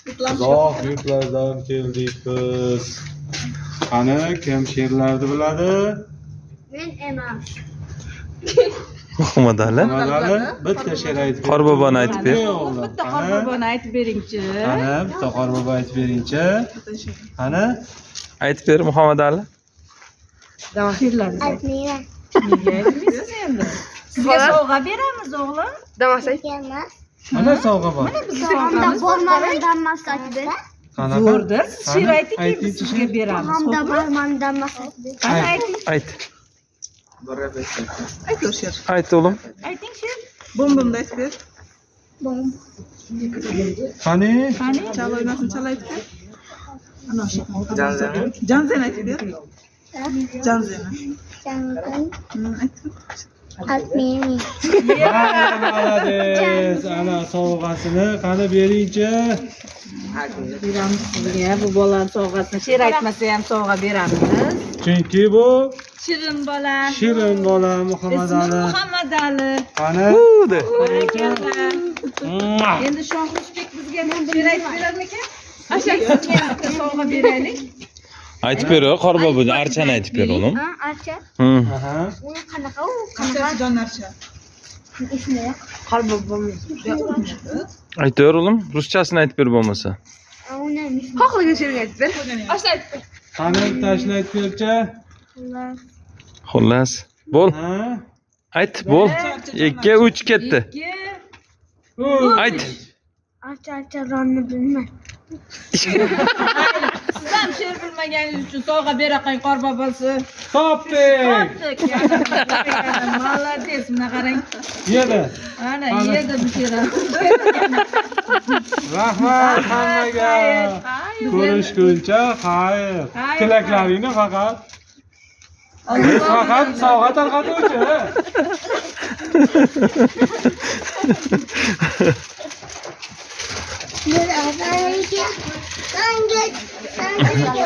Uzoq yurtlardan keldik biz. Qani, kim she'rlarni biladi? Men emas. Muhammad Ali. Muhammad Ali bitta she'r aytib ber. Qorboboni aytib ber. O'g'lim, Bitta qani? qorboboni aytib beringchi. Qani, bitta qorbobo aytib beringchi. Qani? Aytib ber Muhammad Ali. She'rlarni. Aytmayman. Nega aytmaysiz endi? Sizga sovg'a beramiz, o'g'lim. Emas. Mana sovg'a bor. Tog'amda bormandan maslak ber. Qanaqa? Zo'rda, siz she'r Qani, ayting, keyin biz aytingchi sizga she'r. beramiz. Tog'amda Xo'pmi? bormandan maslak ber. Qani ayting, Ayt. Ayt o she'r. Ayt o'g'lim. ayting she'r. Bom-bomda aytib ber. Bom. Qani? Qani? Chal o'ynasin, chal aytib ber. Janzeni aytib ber. Janzeni. Jang'in. Aytib ber. Aytmayman. Mana молодец. Ana sovg'asini qani beringchi. Beramiz sizga bu bolani sovg'asini. She'r aytmasa ham sovg'a beramiz. Chunki bu Shirin bola. shirin bola Muhammad Ismi Ali. Muhammad Ali. Qani? Huu de. Barakalla. Mua. Endi Shohrusbek bizga she'r aytib berarmikan? Sizga ham bitta sovg'a beraylik. Aytib ber, Qorbobo archani aytib ber o'g'lim. Ha, archa. Hı. Aha. U qanaqa u? Qanaqa? Jon archa. Esimda yo'q. Ayt ber o'g'lim, ruschasini aytib ber bo'lmasa. Uni ham esimda. Xohlagan she'rini aytib ber. Qani bitta ashula aytib berchi. Xullas. Xullas, bo'l. Ha? Ayt, bo'l. 2 3 ketdi. 2 Uch. Ayt. Archa archa ronni bilmay. Siz ham she'r bilmaganingiz uchun sovg'a bera qo'ying qorbobosi. Topdik. Topdik. Молодец, mana qarang. Yedi. Ana yerda bu she'r. Rahmat hammaga. Ko'rishguncha xayr. Xayr. Tilaklaringni faqat biz faqat sovg'a tarqatuvchi. Bir archa. Sangi. Sangi.